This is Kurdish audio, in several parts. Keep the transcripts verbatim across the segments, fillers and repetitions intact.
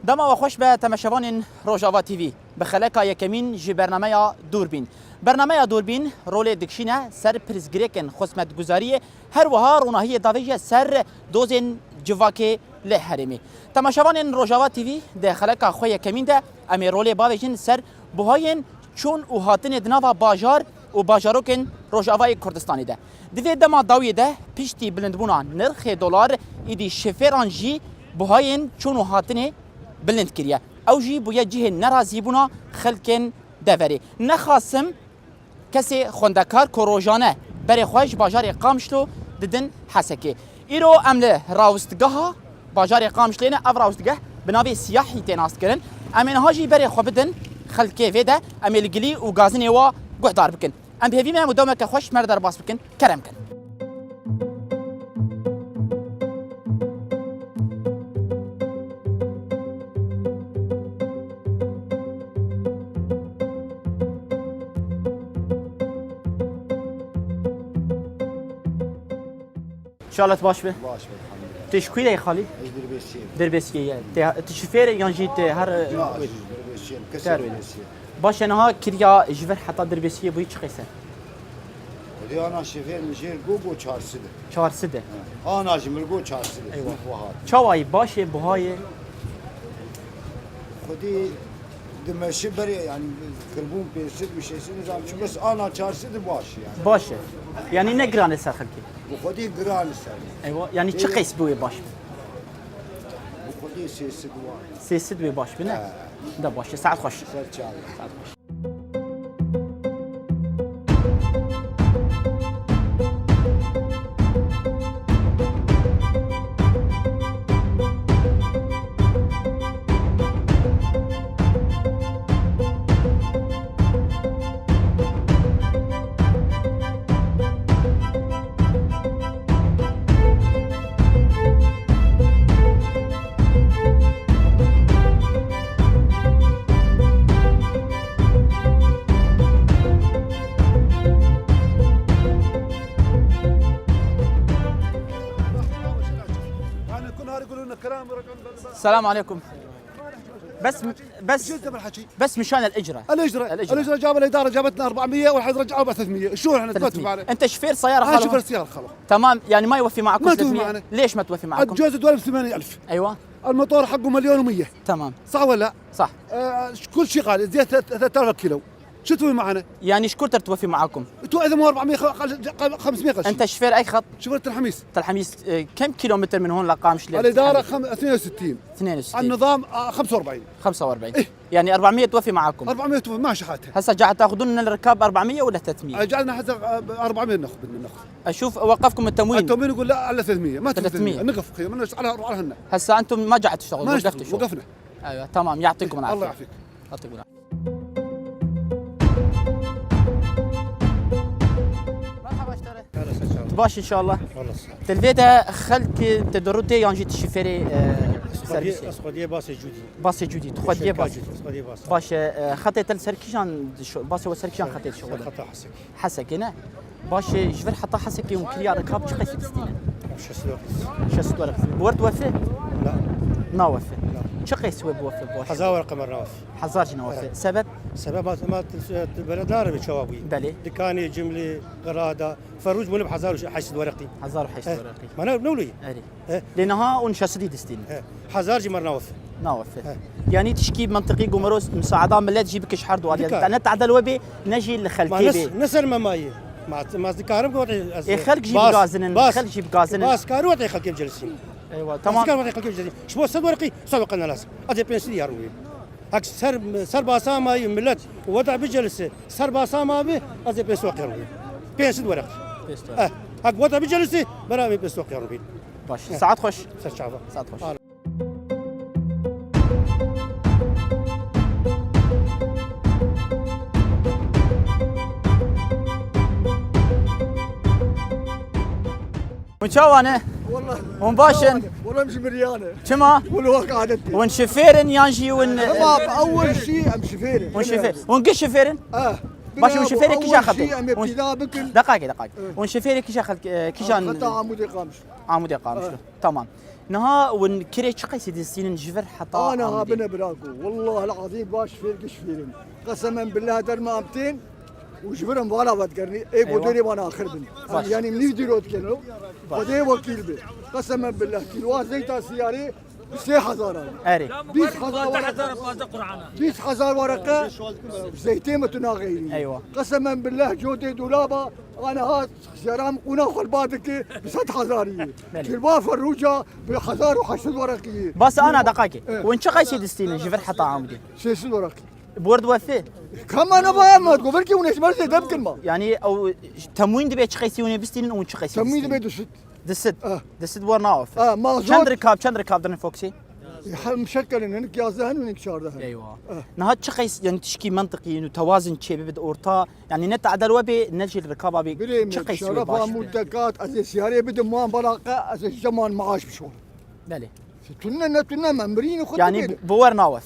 Dema we xweş be temaşevanên Rojava T V. Bi xeleka yekemîn ji bernameya Dûrbîn. Bernameya Dûrbîn rolê dikişîne ser pirsgirêkên xizmetguzariyê, her wiha ronahiyê davêje ser dozên civakê li herêmê. Temaşevanên Rojava T V, di xeleka xwe yekemîn de em ê rolê bavêjin ser buhayên çûn û hatinê di nava bajar û bajarokên Rojavayê Kurdistanê de. Di vê dema dawiyê de piştî bilindbûna nirxê dolar, îdî şifêran jî buhayên çûn û hatinê bilind kiriye. Ew jî bûye cihê nerazîbûna xelkên deverê. Nexasim kesê xwendekar ku rojane berê xwe ji bajarê Qamişlo didin Hesekê. Îro em li rawistgeha bajarê Qamişlê ne, ev rawistgeh bi navê Siyahî tê naskirin. Em ê niha jî berê xwe bidin xelkê vê de, em ê li gilî û gazinê wa guhdar bikin. Em bi hêvî me em û dewmeke xweş me re derbas bikin. Kerem kin. Şalet baş be. Baş be, elhamdülillah. Tu ji ku yî ye xalî? Ez Dirbêsiyê. Dirbêsiyê ye. Te, tu şifêr e yan jî te her... Na, ez Dirbêsiyê. Kesê Dirbêsiyê. Baş e, niha kiriya ji vir heta Dirbêsiyê bûyî çi qêse? Xwedî ana şifêr min jêr go, go çar sed e. Çar sed e. He. Ana ji min go çar sed e. Eywa. Çawayî baş e, buha ye? Xwedî dimeşi berê, yanî kirbûn pênc sed û şeş sed nizam çi, bes ana çar sed baş e yanî. Baş e. Yanî ne giran e ser xelkê? Bi xwedî giran e ser. Eywa, yanî çi qeys bi wê baş be? Bi xwedî sê sed wa. Sê sed wê baş be ne? He. De baş e. Saet xweş. Ser çawa. Saet xweş. السلام عليكم. بس، بس، شو انت بالحكي؟ بس مشان الإجرة. الإجرة. الإجرة. الإجرة جاب الإدارة، جابتنا أربعمية، والحين رجعوا ب ثلاثمية. شو احنا نتوفي معنا؟ أنت شفير سيارة خالص؟ شفير سيارة خالص. تمام، يعني ما يوفي معكم ما توفي ثلاثمية؟ معنا. ليش ما توفي معكم؟ الجوز دول ب ثمانية ألف. أيوة. الموتور حقه مليون ومية. تمام. صح ولا لا؟ صح. آه، ش-، كل شيء غالي، زيت ثلاثة آلاف كيلو. شو تسوي معنا؟ يعني شكون ترى توفي معاكم؟ تو إذا مو أربعمية، خ-، خ-، خ-، خمسمية قرش. أنت شفير أي خط؟ شفير تلحميس. تلحميس، آه، كم كيلومتر من هون لقامش لل-، الإدارة خم-، اثنين وستين. اثنين وستين. النظام، آه، خمسة وأربعين. خمسة وأربعين. إيه. يعني أربعمية توفي معاكم؟ أربعمية توفي، ما شحاتها. هسه قاعد تاخذون من الركاب أربعمية ولا ثلاثمية؟ آه، قاعد نحذر، آه، أربعمية ناخذ، بدنا ناخذ. أشوف، وقفكم التموين. التموين يقول لا، على ثلاثمية، ما تبي ثلاثمية. ثلاثمية. نقف خير، من على، على هنا. هسه أنتم ما قاعد تشتغلوا، ما وقفتوا نشتغل، شغل. وقفنا. أيوة، تمام، يعطيكم العافية. الله يعافيك. يعطيكم العافية. مرحبا، اشتري. Tu baş inşallah. Te li vê de xelk te dirûtê yan jî tu şifêrê, e, servîsê? Ez xwediyê basê cûdî. Basê cûdî, tu xwediyê basê. Cûdî, ez xwediyê basê. Baş e, e, xetê te li ser kîjan dişo-, basê we ser kîjan xetê dişo? Ser xeta Hesekê. Hesekê ne? Baş e, ji vir heta Hesekê hûn kiriya rikab çi qeysî distîne? Şeş sed werqî. Şeş sed werqî. Bi we re diwefe? Na. Nawefe. Na. Çi qeysî we biwefe baş? Hezar werqî me nawefe. Hezar jî nawefe. Evet. Sebep? Sebep ma, ma til, til bere nare bi çawa bûyî. Belê. Dikanê, cimlê, qirada, ferûj bûne bi hezar û heşt sed werqî. Hezar û heşt sed werqî. Ma ne, ne wilo ye? Erê. He. Lê niha hûn şeş sed distînin. He. Hezar jî me nawefe. Nawefe. He. Yanî tişkî mentiqî gumero misaada millet jî bike ji her du aliyê. Bike. Ne tadel we bê, ne jî li xelkê bê. Ma ne, ne ser me maye. Ma, ma dikarim ku wextê ez... Ê xelk jî bigazinin, xelk jî bigazinin. Bas kar wextê xelkê bicelisîn. Eywa, tamam. Bas kar wextê xelkê bicelisîn. Ji bo sed werqî, sed werqî ne lazim. Ez ê pênc sed yarım wê. Hek ser, ser basa mayî millet weda bicelise, ser basa ma bi, ez ê pênc sed werqî yarım wê. Pênc sed werqî. Pêstoqê. Eh, hek wata bicelisi, bera em ê pêstoqê rûbîn. Baş. Eh. Saet xweş. Ser çava. Saet xweş. Al. Hûn çawa ne? Wallah. Hûn baş in? Wallah, em ji miriyane. Çima? Wilo wek adet. Hûn şifêr in yan jî hûn... Ema ewel şî em şifêr in. Hûn şifêr. Hûn giş şifêr in? Ah. Baş, hûn şifêrê kîjan xelkê? Em ê pîda bikin. Deqakê, deqakê. Evet. Hûn şifêrê kîjan xelk, e, kîjan... Xeta Amûdê Qamişlo. Amûdê Qamişlo. Evet. Tamam. Niha hûn kirê çi qeysî distînin ji vir heta Amûdê? Ana ha bine birako. Wallahil azîm baş fêr giş fêrin. Qesemen billah derma em tên û ji vir em vala vedgernî. Ê Eywa. Godêrê wana axir bin. Baş. Yani nîv dîro dikeno. Baş. Xwedê wekîl bi. Qesemen billah kîloa zeyta siyarê bi sê hezar an. Erê. Bîst hezar wereqe. Bîst hezar wereqe zeytê me tu naxeyrî. Eywa. Qesemen billah cotê dolaba, aniha siyara min qûna xwe li ba dike bi sed hezarî. Belê. Kilwa ferrûca bi hezar û heşt sed wereqî. Bas ana deqakê. Evet. Hûn çi qeysî distînin ji vir heta Amûdê? Sê sed wereqî. Bi wir diwefê? Kama nava em hat, gover ki hûn ê ji me zêde bikin ma. Yani ew temwîn dibe çi qeysî hûn ê bistînin û hûn çi qeysî distînin? Temwîn dibe du sed. Du sed. Ah. Du sed wer nawefe. Ah, mazot. Çend rikab, çend rikab dirin Foxê? Hem şekelin, hinek yazdeh in û hinek çardeh in. Eywa. Ah. Niha çi qeys, yani tişkî mentiqî û tewazin çêbibe di orta, yani ne tadel we bê, ne jî li rikaba bê, çi qeysî wê baş? Birê min, şerefa min te kat, ez ê siyarê bidim wan, bala qe ez ê ji ceman maaş bişon. Belê. Tune ne tune, me mirînê xwe Yani dibêne. Bi wer nawef.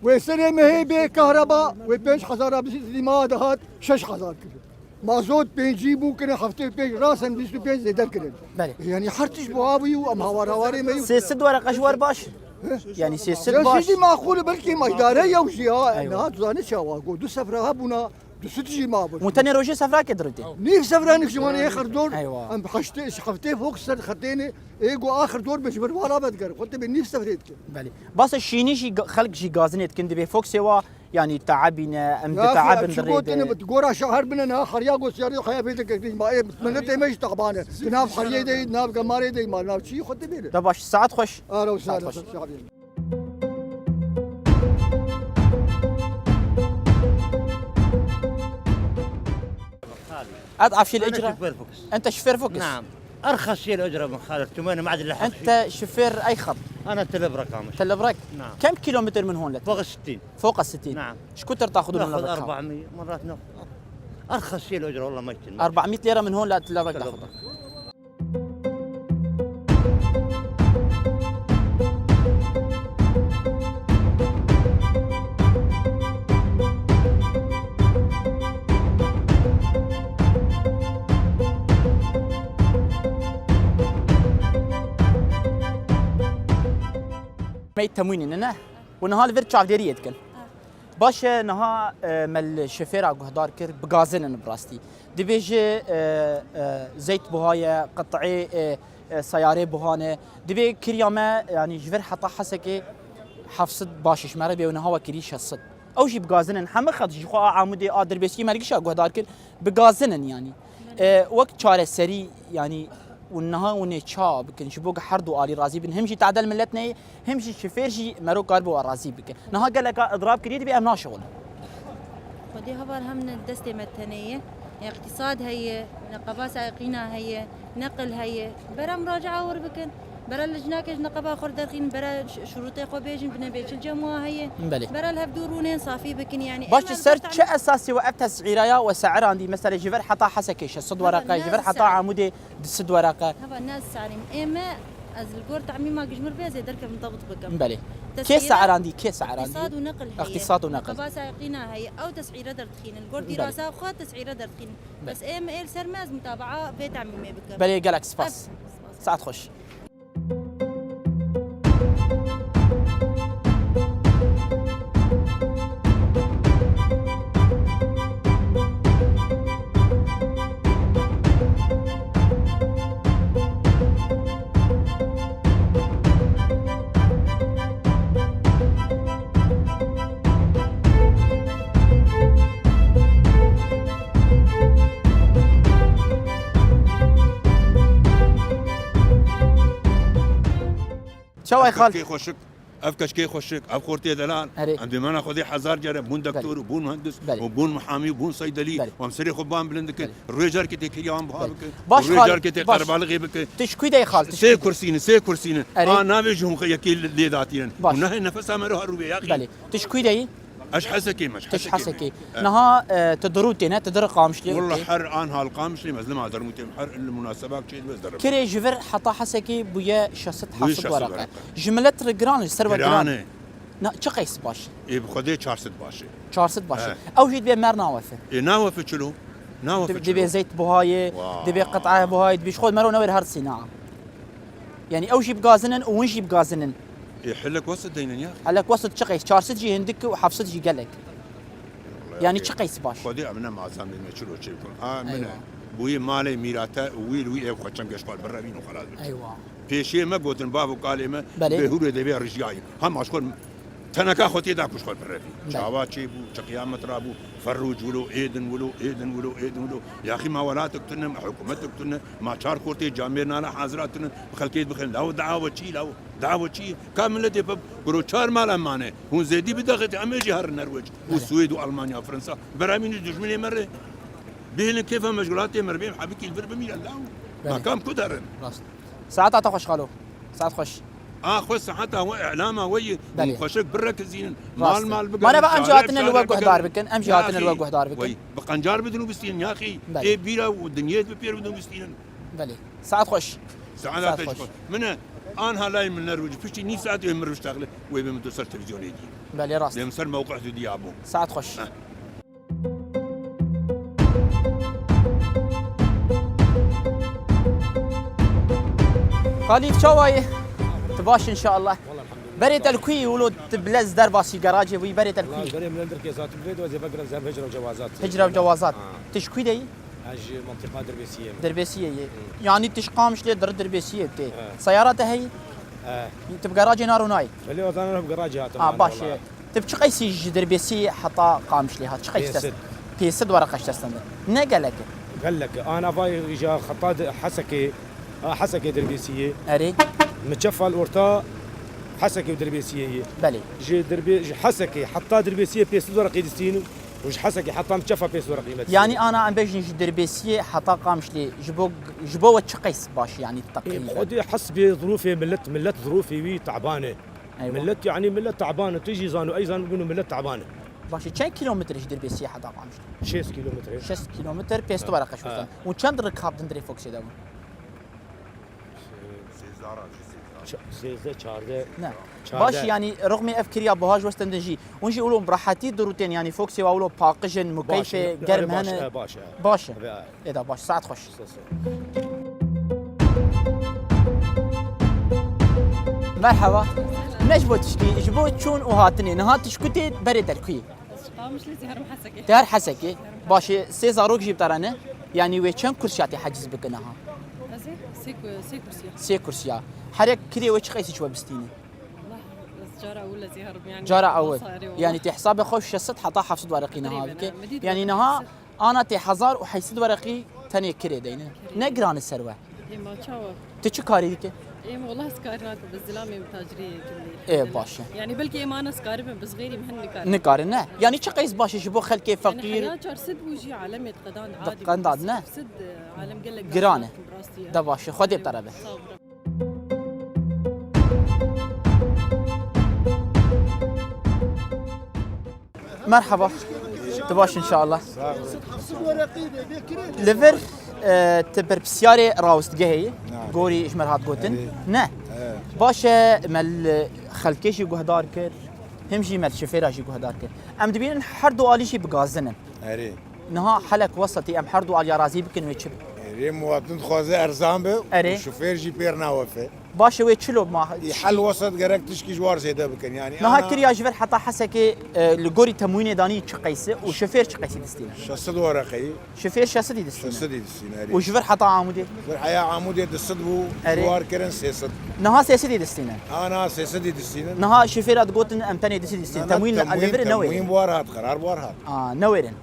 Wê serê me hê bê kahreba, wê pênc hezara bi lîma dihat, şeş hezar kir. Mazot pêncî bû kirin, heftê û pênc, rasen bîst û pênc zêde kirin. Belê. Yani her tişt bi ha bûyî û em hawar hawarê me yû. Sê sed wereqe ji wer baş. He? Yani sê sed Ya baş. Sê sed maqûl e, belkî me îdare yew jî ha. Eywa. Niha tu zanî çawa, got du sefra hebûna, du sed jî mabûn. Hûn tenê rojê sefrakê dirûtê? Nîv sefra nik ji wan ê xir dor. Eywa. Em heştê, heftê fok ser xetêne. Ê go axir dor be ji ber vala vedigerin. Xwe tê bê nîv sefrê dikin. Belê. Basa şînî jî ga-, xelk jî gazinê dikin, dibê Foxê wa, yanî teabî ne, em Ya, diteabin çi di rê gotine de. Bi gora şeher bine ne, heriya go siyarê heya pê dike, ma ê milletê me jî taban e. Di nav heriyê de, di nav gemarê de, ma nav çi xwe tê bê. Da baş, saet xweş. Ara, Saet saet xweş. Xweş. Ad afşil أنا icra. شوفير فوكس. Ente şofêr Fox. نعم. أرخص شيء الأجرة من خالد ثمانية، ما عاد لحق شيء. Ente şofêr ay xet? أنا تلبرة قامش. Tele birek. نعم. Kem kilometre min hûn let? فوق الستين. Foqa sitîn. نعم. Ji ku tir taxudun ناخذ hûn let? أربعمية، مرات ناخذ أربعمية. أرخص شيء الأجرة والله ما يتم. أربعمية lira min hûn let tele birek تلبرة. Taxudun. Mey temwînî ne, ne? Û niha li vir çavdêriyê dikin. Baş e, niha, e, me li şofêra guhdar kir, bi gazin in bi rastî. Dibêje, e, e, zeyt buha ye, qit'ê, e, e, seyarê buha ne. Dibê kiriya me, yanî ji vir heta Hesekê heft sed baş e, ji me re bê û niha we kirî şeş sed. Ew jî bi gazin in. Hemî xet ji xwe a Amûdê, a Dirbêskî me li gişa guhdar kir, bi gazin in yanî. E, wek çareserî, yanî, û niha hûn ê ça bikin, ji bo ku her du alî razî bin, him jî tadel millet neyê, him jî şifêr jî mero karibe we razî bike. Niha geleka idrab kiriye, dibê em naşixulin. Xwedê heval hem ne destê me tenê ye. Îqtîsad heye, neqeba saîqîna heye, neqil heye. Bera muraca'a wir bikin. Bera lijnakê ji neqeba xwe derxînin, bera ş-, şurûtê xwe bêjin, binebê çi cem wa heye. Belê. Bera li hevdû rûnên safî bikin, yanî Baş em ji ser çi esasî we ev tesîra ya we seirandî, mesela ji vir heta Hesekê şeş sed wereqe, ji vir heta Amûdê du sed wereqe. Heva ne ez sarîm. Ê me, ez li gor temîma gijmir bê, ez ê derkevim dabit bikim. Belê. Kê seirandî, kê seirandî? Îqtîsad û neqil heye. Îqtîsad û neqil. Neqeba saîqîna heye. Ew tesîre derdixînin. Li gor Belê. Dîrasa xwe tesîre derdixînin. Belê. Bes ê me ê li ser me ez mutabaa vê temîmê bikim. Belê, gelek spas. Ev, spas. Saet xweş. Çawa ye xal? Kê xweşik. Ev keçkê xweşik, ev xortê delal, Erê. em dêmana Xwedê hezar care bûn Belê. doktor û bûn muhendis Belê. û bûn muhamî û bûn seydalî Belê. û em serê xwe ban bilind dikin. Belê. Rêjarkê tê kiriya wan buha Belê. bikin. Baş û xal, rêjarkê tê baş. qerebalixê bikin. Tu ji kû de yî xal, tu ji Sê kû de? kursî ne, sê kursî ne. Erê. A navê ji hûn yekê lê datînin. Baş. Û nahê nefesa me re her rûvê yaxî. Belê. Tu ji kû de yî? Ez Hesekê me, ji Tu ji Hesekê me. Hesekê. He. Niha, e, tu dirûtê ne, tu dir Qamişlê Walla û tê. her an hal Qamişlê me, ez li ma dermûtê me, her li munasebak çê dibe ez derim. Kirê ji vir heta Hesekê bûye şeş sed Bûye heft sed şeş sed weraqe. weraqe. Ji milet re giran e, ji ser ve Giran giran. e. Na, çi qeys baş? Ê, bi Xwedê çar sed baş e. Çar sed baş e. He. Ew jî dibe mer nawefe. Ê, nawefe çilo? Nawefe Dib-, çilo? Dibe zeyt buhayê, Wa. dibe qet'e buhayê, dibe ji xwe mero newêr her sîna. Yani ew jî bigazinin û win jî bigazinin. Ê, hilek wesît deynin ya. Hilek wesît çi qeys? Çar sed jî hindik û heft sed jî gelek. Yani çi qeys baş? Xwedê em ne mazan bê me çilo çê bikin. A, min e. Eywa. Bûyî malê mîrate û wî li wî ev xwe çem geş xwe birevîn û xelas bikin. Eywa. Pêşiyê me gotin bav û kalê me Belê. bêhûrê devê rijiyayî. Hema ji xwe teneka xwe tê da ku ji xwe birevî. Belê. Çawa çê bû, çi qiyamet rabû, ferrûc wilo, êdin wilo, êdin wilo, êdin wilo. Yaxî ma welatek tune, ma hikûmetek tune, ma çar xortê camêr nane hazira tune, bi xelkê dibixin. Lawo dua we çi, lawo dua we çi? Ka miletê pe kuro çar mal em mane. Hûn zêdî bidexit, em ê jî herin Nerwec û Belê. Swêd û Almanya, Fransa. Beramîn û dijminê me re. Bihêlin kêfa meşgulatê me re, bêm hebikî li vir bimîre lawo. Belê. Ma kam ku derin? Rast. Saeta te xweş xalo. Saet xweş. A xwe saeta we, îlama we ye. Belê. Hûn xweşik birekizînin. Rast Mal e. mal bikin, Mane be em jî şare hatine li we şare bikin. guhdar bikin, em jî hatine li we Yaxî, guhdar bikin. wey, bi qencar bidin û bistînin, yaxî. Belê. Ê bîra û dinyê bipêr bidin û bistînin. Belê. Saet xweş. Saeta Saet te xweş. xweş. Min e, an halay min ne rûcî, piştî nîv saetê min rûş texle, wê bê min tu ser televîzyonê dî. Belê, rast. Bê min ser mewqif tu diya bû. Saet xweş. Heh. Xalîd, çawa yî? Tu baş inşallah. Wala elhamdülillah. Berê te li ku yî wilo tu bilez derbasî garajê bûyî, berê te li ku Wala yî? berê min li Dirkê zaten bilê de ez ê vegirim zer hicra û cewazat. Hicra û cewazat. Ha. Tu ji ku de yî? Ez ji mintîqa Dirbêsiyê me. Dirbêsiyê yî. Hmm. Yanî tu ji Qamişlê dir Dirbêsiyê tê. He. Seyara te heyî? He. Tu bi garajê naro nayî? Belê, o zaman bi garajê hatim Ha, ani baş e. wala. Tu bi çi qeysî ji Dirbêsiyê heta Qamişlê hat? Çi qeys dest? Pênc sed. Pênc sed wereqe ji dest te. Ne gelek e? Gelek e. Ana vay îja xeta di Hesekê, a Hesekê Dirbêsiyê. Erê. Mi çefal orta Hesekê û Dirbêsiyê yê. Belê. Ji Dirbê-, ji Hesekê heta Dirbêsiyê pênc sed wereqî distîn û ji Hesekê heta mi çefa pênc sed wereqî me distîn. Yanî ana em bêjin ji Dirbêsiyê heta Qamişlê ji bo, ji bo we çi qeys baş, yanî Ê, teqrîben? Xwedê hesbê zirûfê millet, millet zirûfê wî teban e. Eywa. Millet, yanî millet teban e. Tu jî zano, ey zano bûno millet teban e. Baş e, çend kîlometre ji Dirbêsiyê heta Qamişlê? Şêst kîlometre. Şêst kîlometre, pênc sed Ha, wereqe ha. şostan. Û çend rikab di hundirê Foksê de bûn? Sêzdeh ra, sêzdeh. Ç-, sêzdeh, çardeh. Ne. Çardeh. Baş, yanî rixmê ev kiriya buha ji westin din jî. Hûn jî wilo bi rehetî dirûtên, yanî Foksê wa wilo paqij in, Baş, mukeyfê, e, germ baş, hene. e, baş, e. Baş e. Ve- Êda baş, saet xweş. Sağ ol. Merhaba. Ne ji bo tişkî, ji bo çûn û hatinê. Niha tu ji ku tê, berê te li ku yî? Ez ji Qamişlê, zî herim Hesekê. Te her Hesekê. Baş e, sê zarok jî bi te re ne? Yanî wê çend kursiya tê heciz bike niha? Ez ê sê ku-, sê kursiya. Sê kursiya. Herek kirê wê çi qeysî ji we bistîne? Wela, ez cara ewil ez ê herim, yanî Cara ewil. masa erê wela. Yanî tê hesabê xwe şeş sed heta heft sed wereqî niha Qrîb e, bike. ne, min dît Yanî wela niha şeş sed. ana tê hezar û heyt sed wereqî tenê kirê deyne. Kirê. Ne giran e ser we? Ê ma çawa? Tu çi karî dike? Ê ma wela ez karî nakim, bi zilamê min tacirî gilî. Ê, baş e. Yanî belkî ê ma ana ez karibim, bi xeyrî min hin nikarim. Nikarin, ne? Yanî çi qeys baş e ji bo xelkê Yanî feqîr? heya çar sed bû jî alemê diqedan, Diqedan, adî ne? sed, e, alem gelek Giran e. rastî ye. Da baş e, Xwedê bi te re be. Sağ ol. Merhaba. Tu baş inşallah. Li vir, e, tu berpirsiyarê rawestgehê yî, Na. gorî ji me re hat gotin. Erê. Ne. Evet. Baş e, me li xelkê jî guhdar kir, him jî me li şofêra jî guhdar kir. Em dibînin her du alî jî bi gazin in. Erê. Niha helek wesatî em her du aliya razî bikin wê çi be? Erê, muwatin dixwaze erzan be Erê. û şofêr jî pêr nawefe. Baş e, wê çilo ma Î hel wesat gerek tişkî ji war zêde bikin. Yanî Niha ana kiriya ji vir heta Hesekê, e, li gorî temwînê danî çi qeys e û şofêr çi qeysî distîne? Şeş sed wereqeyî. Şofêr şeş sedî distîne. Şeş sedî distîne, erê. Û ji vir heta Amûdê? Vir heya Amûdê du sed bû, Erê. ji war kirin sê sed. Niha sê sedî distîne. Ha, niha sê sedî distîne. Niha şofêra digotin em tenê du sedî distîne. Na, na, Temwîn li vir e, ne wêrin? Temwîn bi war hat, qerar bi war hat. A, ne wêrin?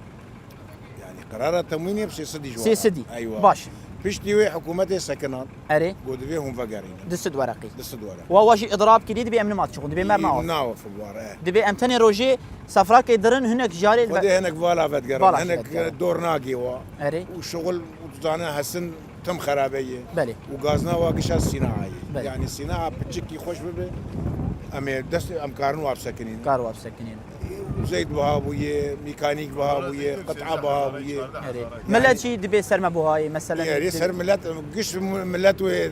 Yanî qerara temwînê bi sê sedî ji war. Sê sedî. Eywa. Baş. Piştî wê hikûmetê sekinan. Erê. Got, divê hûn vegerînin. Du sed wereqî. Du sed wereqî. Wa, wa jî idrab kirî, dibê em nima diçixin, dibê em nima. Nawe fi war, e. Dibê em tenê rojê sefrakê dirin, hinek jarê Xwedê hinek vala vedigerin, vala hinek vedigerin. Dor nagê wa. Erê. Û şixul û dizane hesin tim xerabe ye. Belê. Û gazna wa gişa sînaa ye. Belê. Yanî sînaa piçikî xweş bibe, em ê dest, em karin wa bisekinîn. Kar wa bisekinîn. Zeyt biha bûye, mîkanîk biha bûye, qit'a biha bûye. Erê. Yanî millet jî dibê ser me buhayê, meselen. Erê, ser millet, giş millet wê,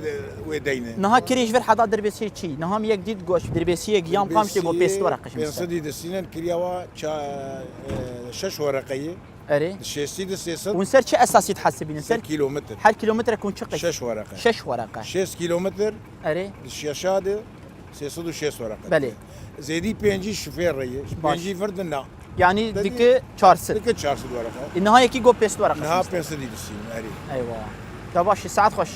wê deyne. Niha kirê ji vir heta dirbêsiyê çi? Niha min yek dît goş dirbêsiyek yan qam ştê got pênc sed wereqe ji min ser. Pênc sedî distînin kiriya wa ça-, e, şeş wereqe ye. Erê. Di şêstî de sê sed. Hûn ser çi esasî dihesibînin? Ser kilometr. Her kilometre hûn çi qeys? Şeş wereqe. Şeş wereqe. Şêst kilometr. Erê. Di şeşa de sê sed û şêst wereqe. Belê. Zêdî pêncî şofêr re ye. Baş. Pêncî vir de na. Yanî dike çar sed. Dike çar sed wereqe. E, niha yekî got pênc sed wereqe. Niha pênc sed dî distîn, erê. Eywa. Da baş e, saet xweş.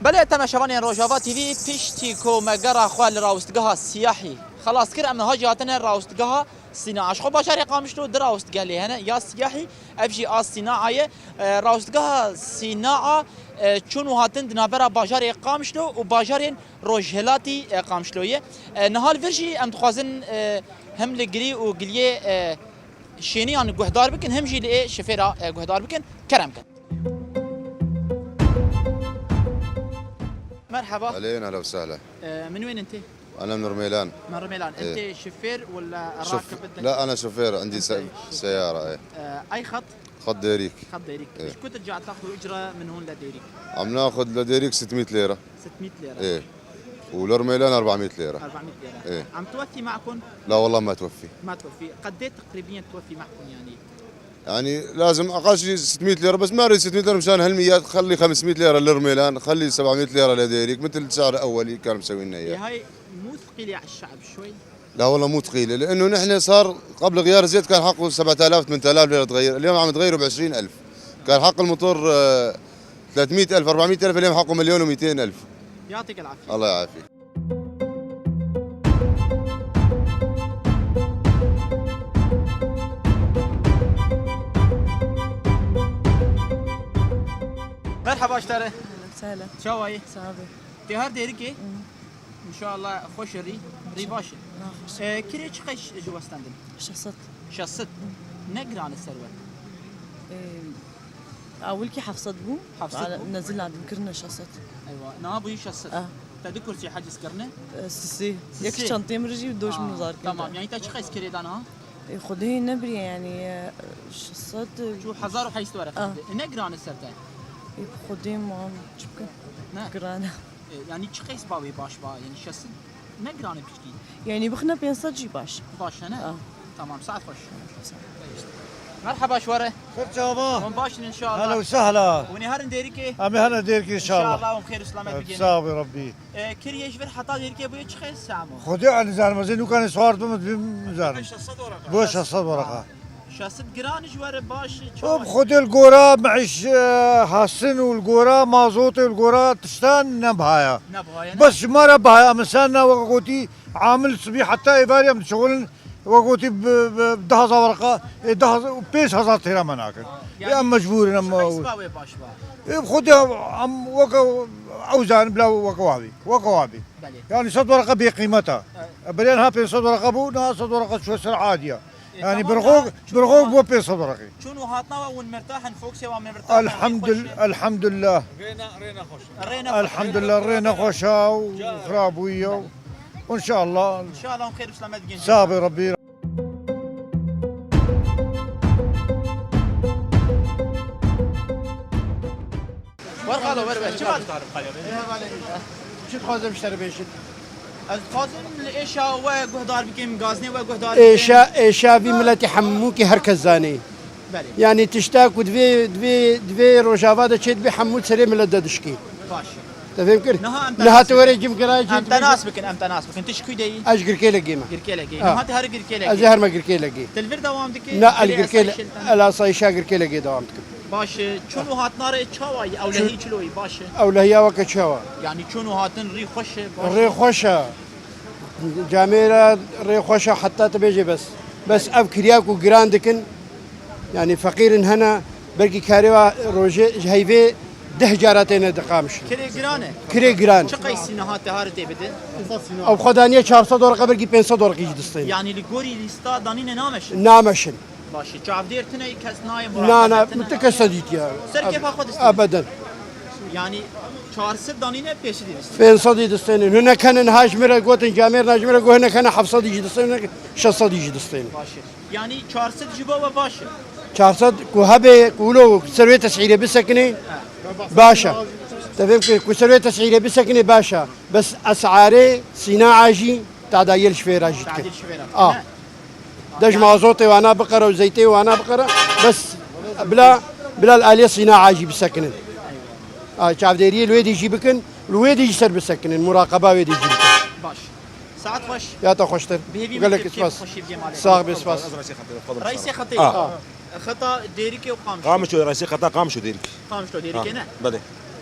Belê, temaşevanên Rojava T V, piştî ku me gera xwe li rawestgeha Siyahî xelas kir, em niha jî hatine rawestgeha Sînaa. Ji xwe bajarê Qamişlo du rawestgeh lê hene, ya Siyahî, ev jî a Sînaa ye. E, rawestgeha Sînaa, e, çûn û hatin di navbera bajarê Qamişlo û bajarên rojhilatî, e, Qamişlo ye. E, niha li vir jî em dixwazin, e, hem li girî û giliyê, e, şêniyan guhdar bikin, hem jî li ê şifêra, e, guhdar bikin. Kerem kin. Merhaba. أهلين، أهلا وسهلا. E, min wênin tê? أنا من رميلان. Min Rmêlan. إيه. Ente şifêr wala rakib لا، أنا شوفير، عندي س-، سيارة، إيه. E, ay xet? خط ديريك. Xet Dêrîk. إيه. Ji ku tu ca taxdu icra min hûn li Dêrîk? عم ناخذ لديريك ستمية ليرة. ستمية ليرة. إيه. ولرميلان أربعمية ليرة. أربعمية ليرة. إيه. عم توفي معكم؟ لا والله ما توفي. ما توفي. قد إيه تقريبيًا توفي معكم يعني؟ يعني لازم أقل شيء ستمية ليرة، بس ما أريد ستمية ليرة مشان هالمية، خلي خمسمية ليرة لرميلان، خلي سبعمية ليرة لديريك، مثل سعر أولي كان مسوي لنا إيه، إياه. هاي مو ثقيلة على الشعب شوي؟ لا والله مو ثقيلة، لأنه نحن صار قبل غيار الزيت كان حقه سبعة آلاف، ثمانية آلاف ليرة تغير، اليوم عم تغيره بعشرين ألف. كان حق الموتور، آه، ثلاثمية ألف، أربعمية ألف، اليوم حقه مليون وميتين ألف. يعطيك العافية. الله يعافيك. Merhaba ji te re. Sehla. Çawa yî? Sabe. Tê her Dêrikê? Hmm. İnşallah xweş e rî. Rî baş e. Naxweş. E, kirê çi qeş ji westendin? Şeş sed. Şeş sed. Ne giran e ser we? E, ewilkî heft sed bû. Heft sed bû? Nezil nadim kirine şeş sed. Eywa. Niha bûyî şeş sed. Ah. Te du kursî heciz kirine? E, sisê. Sisê. Yek çantê min jî doş min zar kirine. Tamam. Yani te çi qeys kirê da niha? E, Xwedê nebiriye yani, e, şeş sed. Çû hezar û heyst were. Ah. E, ne giran e ser te? E, Xwedê mam çi bikin? Ne. Giran e. E, yani çi qeys ba wê baş ba? Yani şeş sed ne giran e piçkî? Yani bixine pênc sed jî baş. Baş e ne? Ah. Tamam, saet xweş. Merhaba ji we re. Xêr çawa? Hûn baş in inşallah. Hela û sehla. Hûn ê herin Dêrikê? Em ê herin Dêrikê inşallah. İnşallah hûn xêr û selamet bigihînin. Sax bî Rebbî. E, kiriyê ji vir heta Dêrikê bûye çi qeys Samo? Xwedê, yani, zermezê nûkanê swar bim, bim, zerm. Şeş sed were. Bu şeş sed were. Şeş sed giran ji we re baş, çawa? Xwedê li gora meîş, e, hasin û li gora mazotê û li gora tiştan ne bihaya. Ne bihaya, ne? Bes ji me re bihaya, em sen ne wek gotî, amil sibî heta êvarî em dişixulin. Wek gotî bi, bi, bi du hezar werqa, ê, du hezar, pênc hezar têra me nakin. Ê, em mecbûr in, em. Ê, bi Xwedê em weke ew zanin bila weke wa bî. Weke wa bî. Belê. Yani sed werqa bêqîmet e. Evet. E, berê niha pênc sed werqa bû, niha sed werqa çû ser adiya. E, yani tamam, birxok, birxok bû pênc sed werqî. Çûn û hatina we hûn mirtah in, foksê we mirtah in, Elhamdül-, xweş e. Elhamdülillah. Rêna, rêna xweş. Rêna xweş. Elhamdülillah, rêna xweş e û xirab bûye. Belê. İnşallah. İnşallah xêr û selamet gidin. Sax bî Rebbî. Wer xalo, wer, wer. Çima? Çi dixwazim ji te re bêjim? Ez dixwazim li êşa we guhdar bikim, gazinê we guhdar bikim. Êşa, êşa vî miletî hemûkî her kes zanê. Belê. Yani tişta ku divê, divê, divê Rojava de çê dibê hemû serê milet de dişkê. Baş. Te fêm kir? Niha em Niha tenas tu were bikin. Cim girayê cî Em tenas bikin, em tenas bikin. Tu ji kû de yî? Ez ji Girkêlekê me. Girkêlekê. Ha. Niha tu herî Girkêlekê. Ez ê herî herme Girkêlekê. Tu li vir dewam dikî? Na, el Girkêlekê, el asayişa Girkêlekê dewam dikim. Baş e. Çûn û hatina re çawa yî? Ewlehî çilo yî? Baş e. Ewlehiya weke çawa? Yanî çûn û hatin rî xweş e, baş e. Rê xweş e. Camêra rê xweş e, heta tu bêjê bes. Bes ev kirya ku giran dikin, yanî feqîrin hene, belkî karê wa rojê ji heyvê deh cara têne diqamişin. Kirê giran e? Kirê giran. Çi qeysî niha te harê tê bidin? Ew xwe daniye çar sed dorqe, belkî pênc sed dorqî jî distêne. Yanî li gorî lîsta danîne nameşin? Nameşin. Baş e. Çavdêr tune, kes nayê Na, na, muraqebe tune. Tu kes nedîtiye. Ser kêfa xwe distêne. Ebeden. Yanî çar sed danîne, pênc sed distêne. Pênc sed distêne. Hinek hene niha ji min re gotin, camêr na ji min re got, hinek hene heft sed jî distêne, şeş sed jî distêne. Baş e. Yanî çar sed ji bo we baş e? Çar sed ku hebe, ku wilo ser wê tesîrê bisekine, baş e. Te fêm kir, ku ser wê tesîrê bisekine, baş e. Bes esarê sînaa jî tadayê li şifêra jî dike. Tadayê li şifêra. A. Ne? De ji mazotê wana biqere û zeytê wana biqere, bes bila, bila li aliyê sînaa jî bisekinin. A, çavdêriyê li wê dî jî bikin, li wê dî jî ser bisekinin, muraqeba wê dî jî bikin. Baş. Saet xweş. Ya te xweştir. Bihêvî min Gelek kir, kêf spas. Xweşî bidiyê malê. Sax be, spas. Reisê xetê. A. Xeta Dêrikê û Qamişlo. Qamişlo, reisê xeta Qamişlo Dêrikê. Qamişlo Dêrikê, ha, ne? Belê.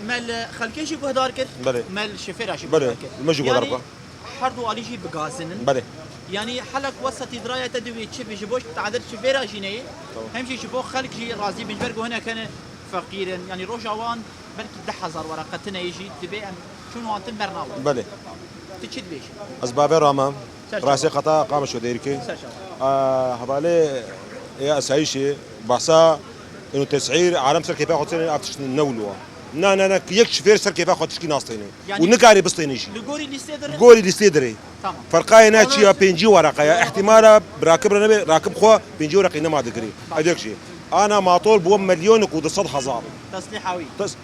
Me li xelkê jî guhdar kir. Belê. Me li şifêra jî Belê. Guhdar kir. Me jî guhdar Yanî kir. Her du alî jî bi gazin in. Belê. Yanî helek wesitî diraya te divê çi bê ji bo tadil şifêra jî neyê. Tamam. Hem jî ji bo xelk jî razî bin, ji ber ku hinek hene feqîr in. Yanî roja wan belkî deh hezar wereqe tune ye jî divê em çûn wan tin bernawin. Belê. Tu çi dibêjî? Ez bavê rame. Ser çawa? Rastê xeta Qamişlo Dêrikê. Ser çawa? A, hevalê ê esayîşê bahsa ino tesîr, alem ser kêfa xwe têne, ev tişt ne wilo. Na, na, na, yek şifêr ser kêfa xwe tişkî nastêne. Yanî Û nikare bistêne jî. Li gorî lîstê dir? Gorî lîstê dirê. Tamam. Ferqayê ne çi ya, pêncî wereqe ya. Ehtimala bi rakib re nebe, rakib xwe pêncî wereqê nema digirê. Tamam. Edek jî. Ana matol bû milyonek û du sed hezar. Teslîha wî. Tas-,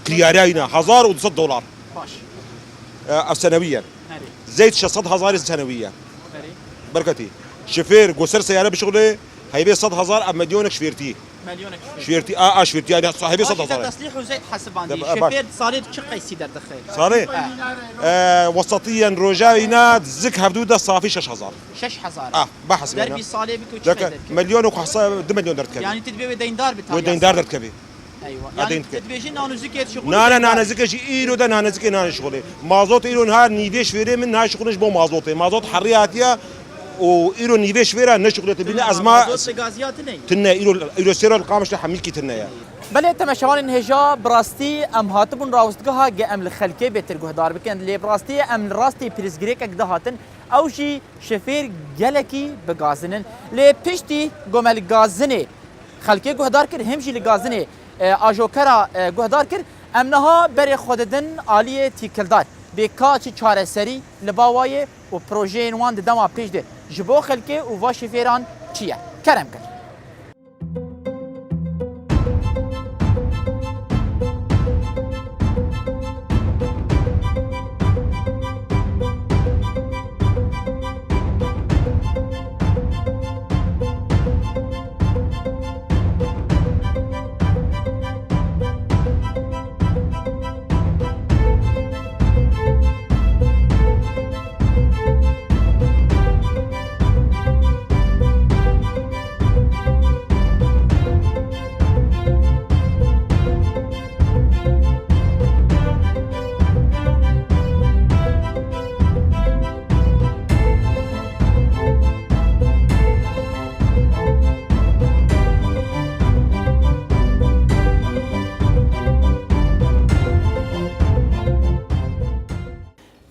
kiryariya wî ne, hezar û du sed dolar. Baş. E, ev senewî ye. Herê. Zeyt şeş sed hezarê senewî ye. Herê. Berketî. Şifêr, go ser seyare bişuxulê, heyvê sed hezar, ev milyonek şifêrtî. Milyonek şifêr. Şifêrtî, a, a şifêrtî, yani heyvê sed hezar. Baş, teslîh û zeyt hesibandî. De, e, baş. Şifêr salê çi qeysî derdixê? Salê? He. E, wesetiyen roja îna zik hevdû de safî şeş hezar. Şeş hezar. Ah, bahs Derbî salê bike çi qeysî derdikeve? Milyon û hesa du milyon derdikeve. Yani tu dibê wê deyndar bit. Wê deyndar derdikeve. Eywa. Yani tu dibêjî nanozikê şixulê. Na, na, nanozikê jî îro de nanozikê nanê şixulê. Mazot îro niha nîvê şifêrê min niha şixulê ji bo mazotê. Mazot herî hatiye û îro nîvê şifêra ne şixulê te bîne ez ma. Mazot li gaziya tune ye. Tune, îro, îro sêra li Qamişlo hemîkî tune ye. Belê, temeşevanên hêja, bi rastî em hatibûn rawistgeha ge em li xelkê bêtir guhdar bikin. Lê bi rastî em li rastî pîlizgirêkek de hatin. Ew jî şifêr gelekî bi gazin in. Lê piştî go me li gazinê xelkê guhdar kir, him jî li gazinê, e, ajokera, e, guhdar kir. Em niha berê xwe didin aliyê tîkildar. Bê ka çi çareserî li ba wa ye û projeyên wan di dema pêş de ji bo xelkê û va şifêran çi ye? Kerem kir.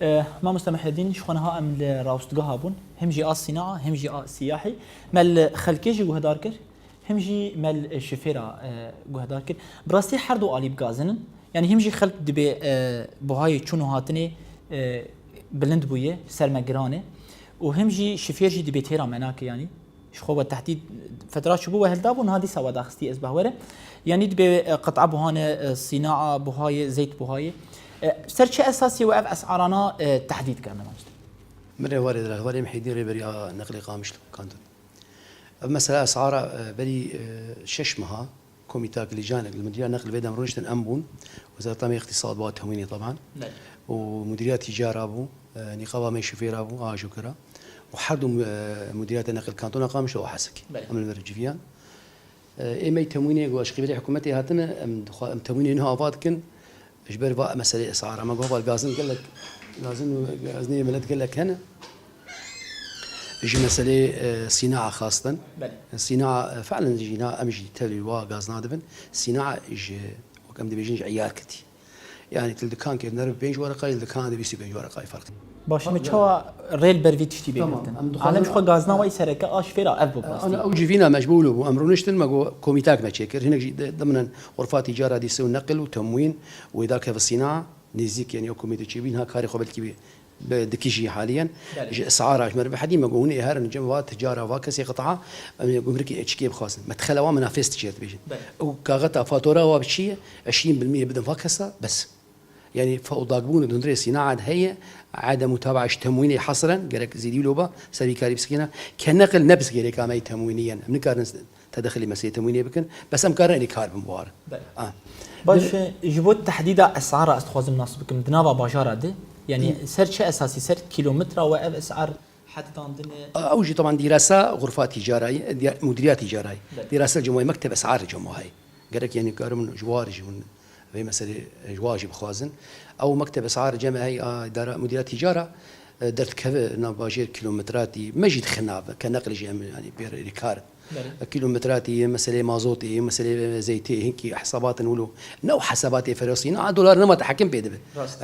E, Mamoste Mihyedîn, ji xwe niha em li rawestgeha bûn, him jî a sînaa, him jî a siyahî. Me li xelkê jî guhdar kir, him jî me li şifêra, e, guhdar kir. Bi rastî her du alî bi gazin in. Yanî him jî xelk dibê, e, buhayê çûn û hatinê, e, bilind bûye, ser me giran e. Û him jî şifêr jî dibê têra me nake yanî. Ji xwe we tehdîd, fetra çûbû we hilda bû, niha dîsa we daxistî ez behwere. Yanî dibê, e, qit'a buhane, e, sînaa buhayê, zeyt buhayê. E, ser çi esasî we ev esarana, e, tehdîd kirine, mamoste? Min ê warê de, warê Mihîdîn rêberî a neqlê Qamişlo kantin. Ev mesela esara, e, berî, e, şeş meha Komîtak, lîcanek li Mudiriyeta Neql vê dem rûniştin em bûn. Wezareta me Îqtîsad bû, temwînê teban. Belê. Û Mudiriyeta Tîcara bû, e, nîqaba me şofêra bû, a jokera. Û her du, e, Mudiriyeta Neql Kantona Qamişlo û Hesekê. Belê. Em li vir civiyan. E, ê me temwînê ku eşqî berê hikûmetê hatine, em dixwa-, em temwînê niha ava dikin. Ji ber va meselê esara me got, gazin gelek, gazin û gazinê milet gelek hene. Ji meselê, e, sînaa xastin. Belê. Sînaa, e, fe'len jî na em jî tevlî wa gazna dibin. Sînaa ji, wek em dibêjin, ji eyar ketî. Yani tu li dikan kê nerve pênc wereqa, li dikan de bîst û pênc wereqa ferq. Baş, me çawa rê li ber vî tiştî bê girtin? Tamam, em dixwazin Alem ji xwe gazna wayî sereke a şofêra ev bû. Ana ew civîna me ji bo wilo bû. Em rûniştin, me got komîtak me çêkir. Hinek jî de, diminin xurfa tîcara dîse û neqil û temwîn û êda keve sîna nêzîk, yani ew komîte çêbîn ha karê xwe belkî bi, bi dikijî haliyen. Belê. Ji esara ji me re bi hedî me got hûn ê herin cem va ticara va kesê qita'a, em ê gumrikê ê çikê bixwazin. Medxela wa minafes tijê dibêjin. Belê. Ew kaxeta fatora wa bi çi ye? Eşîn bilmiyê bidin va kesa, bes. Yani fewdakbûn û di hundirê sînaat heye, ede mutabaa ji temwînê hesren, gerek zêdî wilo ba, ser vî karî biskîne. Ke neqil ne pirsgirêka me yê temwînî yen. Em nikarin tedexilî meselê temwînê bikin. Bes em karin êdî kar bin bi war. Belê. Ah. Baş e, ji bo tehdîda esara ez dixwazim nas bikim. Di nava bajara de, yani Hı. ser çi esasî, ser kîlometra we ev esar hed dandine? A, ew jî teban dîrasa xurfa tîcarayî, diya-, mudiriya tîcarayî. Belê. Dîrasa cemawê mekteb esar cemawê. Gerek yani karim ji war jî hûn vê meselê ji wa jî bixwazin. Ew mekteb esar cem hey a îdara, mudiriya tîcara, e, derdikeve nav bajêr kîlometratî. Me jî dixin nav, ke neqil jî em yani pê rêkar. Belê. Kîlometratî, meselê mazotê, meselê zeytê, hinkî hesabatin wilo. Ne ew hesabatê ferosî, ne dolar nema te hekim pê dibe. Rast.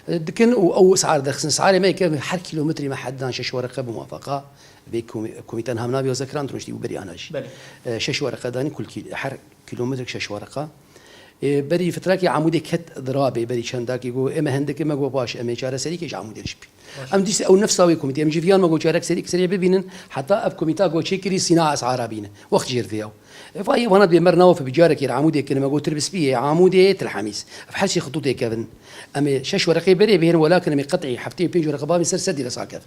E, dikin û ew sar dexsin. Sarê me ke her kîlometrî me heddan şeş wereqe bi muwafaqa vê komî-, komîten hamna vê zekiran rûniştî û berî ana jî. Belê. E, şeş wereqe danî kul kî-, her kîlometrek şeş wereqa. Ê, berî fitrakê Amûdê ket dirabê, berî çendakî got, ê me hindikê me got, baş, em ê çareserîkê ji Amûdê re jî bî. Baş. Em dîsa ew nefsa wê komîtê, em ji viyan me got, çareserîk serê bibînin, heta ev komîta got, çêkirî sîna esara bîne. Wext jêr vê ew. Ê, vayê wana dibê mer nawe bi carekê re Amûdê kirin, me got, Tirbispiyê, Amûdê, Til Hemîs. Ev her sê xitûtê kevin. Em ê şeş wereqê berê bihêrin, welakin em ê qet'î heftê û pênc wereqe bavên ser sedî re sakevin.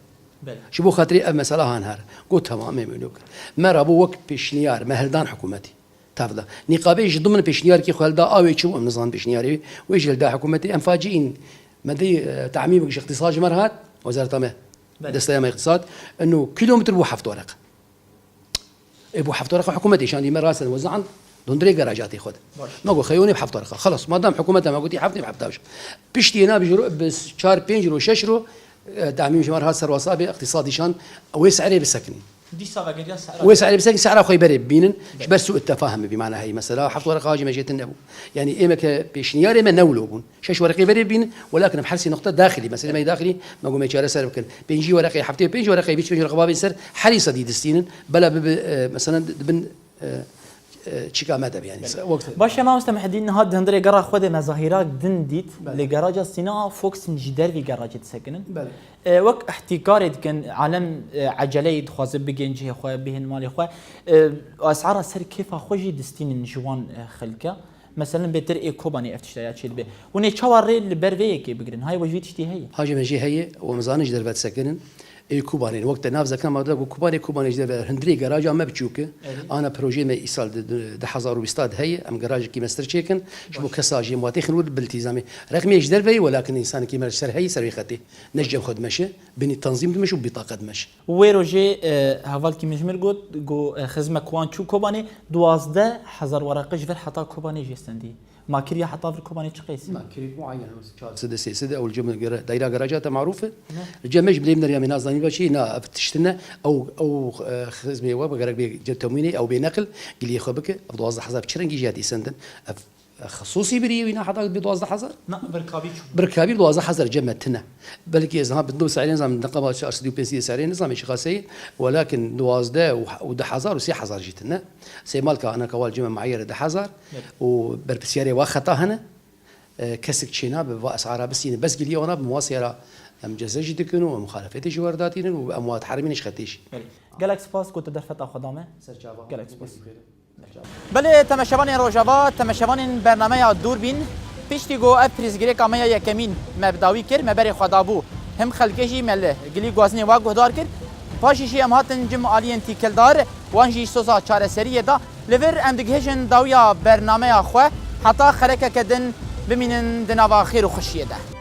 Belê. Ji bo xatirê ev mesela han her. Got, tamam, em ê wilo kirin. Me rabû wek pêşniyar, me hildan hikûmetê. Tevda. Nîqabê ji dimn pêşniyarkî xwe hilda, awê çi bû, em nizanin pêşniyarê wê. Wê jî hilda hikûmetê. Em facî în. Me dî, e, tahmîn bik ji îqtîsad ji me re hat. Wezareta me. Belê. Desteya me îqtîsad. Ino kîlometr bû heft wereq. Ê bû heft wereqa hikûmetê şandî me rasen wezan. Dundurê garajatê xwe de. Baş. Me got xeyonê bi heft wereqa. Xelas. Madam hikûmeta me gotî heft nê bi heft tavş. Piştî êna bi ji ro-, bi çar pênc ro, şeş ro, e, tahmîn ji me re hat ser WhatsAppê îqtîsadî şand. Wê serê bisekinî. Dîsa vegeriya sehra. Wê serê bisekinî, sehra xwe berê bibînin. Belê. Ji ber sû ittefahim bibî, mana heyî mesela. Heft wereqa jî me jêtin nebû. Yani ê me ke pêşniyarê me ne wilo bûn. Şeş wereqê berê bibînin, welakin em her sê noqta daxilî, meselê me yê daxilî, me got me çareser bikin. Pêncî wereqê, heftê pênc wereqê, bîst pênc wereqe bavên ser, herî sedî distînin. Bela bibi, e, mesela dibin, e, e, çîka me de be, yani. Belê. Wek Baş e, mamoste Muhedîn, niha di hundirê gera xwe de me zahîrak din dît. Belê. Lê geraja sîna Fox ji dervî gerajê disekinin. Belê. E, wek îhtîkarê dikin, alem, e, eceleyê dixwaze bigên cihê xwe, bihên malê xwe. E, esara ser kêfa xwe jî distînin ji wan, e, xelke. Meselen bêtir ê Kobanê ev tişta ya çêdibe. Hûn ê çawa rê li ber vê yekê bigirin? Hay we ji vî tiştî heye? Hacê me jê heye û em zanin ji derve disekinin. Ê Kobanê, wek te nav zekna me de ku Kobanê, Kobanê ji derve hundirê garaja me biçûk e. Evet. Ana projeyê me îsal di, di, di hezar û bîst de heye. Em garajekî mestir çêkin. Ji bo Baş. Kesa jî em watê xin wir biltîzamê. Rexmê ji derve ye, welakin însanekî me ser heye, ser wê xetê. Ne ji cem xwe dimeşe, binî tanzîm dimeşe û bîtaqe dimeşe. Wê rojê, e, hevalkî min ji min got, got, e, xizmek wan çû Kobanê, duwazdeh hezar wereqe ji vir heta Kobanê jê stendî. Ma kiriya heta vir Kobanê çi qeysî? Na, kirî muayyen, çar sed, sê sed, ew li cem gere-, dayra garaja te marûf e. Ne. Li cem me ji bilê min derya me nazanî ve çi, na, ev tiştine, ew, ew, e, xizmê we bi gerek bê cem temwînê, ew bê neqil, giliyê xwe bike, ev duwazdeh hezar çi rengî jî hatî sendin. Ev, e, xisûsî birî wî na heta bê duwazdeh hezar? Na, bir kabî çû. Bir kabî duwazdeh hezar cem me tine. Belkî ez ha bi du serê nizam, neqaba çar sed û pênc sed serê nizam, çi xaseyî, welakin duwazdeh û, û deh hezar û sê hezar jî tine. Sê malka ana kawal cem me muayyer deh hezar. Evet. Û berpirsiyarê wa xeta hene. E, kesek çêna bi va esara bisîne. Bes gilî wana bi muwasiyara em ceze jî dikin û em muxalefetê jî werdatînin û em wa diherimînin ji xetê jî. Belê. Gelek spas ku tu derfeta xwe da me. Ser çava. Gelek spas. Belê, temeşevanên Rojava, temeşevanên bernameya Dûrbîn, piştî ku ev pîrîzgirêka me ya yekemîn me bi dawî kir, me berê xwe dabû. Him xelkê jî me li gilî guhazinê wa guhdar kir. Paşê jî em hatin cem aliyên tîkildar, wan jî soza çareseriyê da. Li vir em digihêjin dawiya bernameya xwe, heta xelekeke din bimînin di nava xêr û xweşiyê de.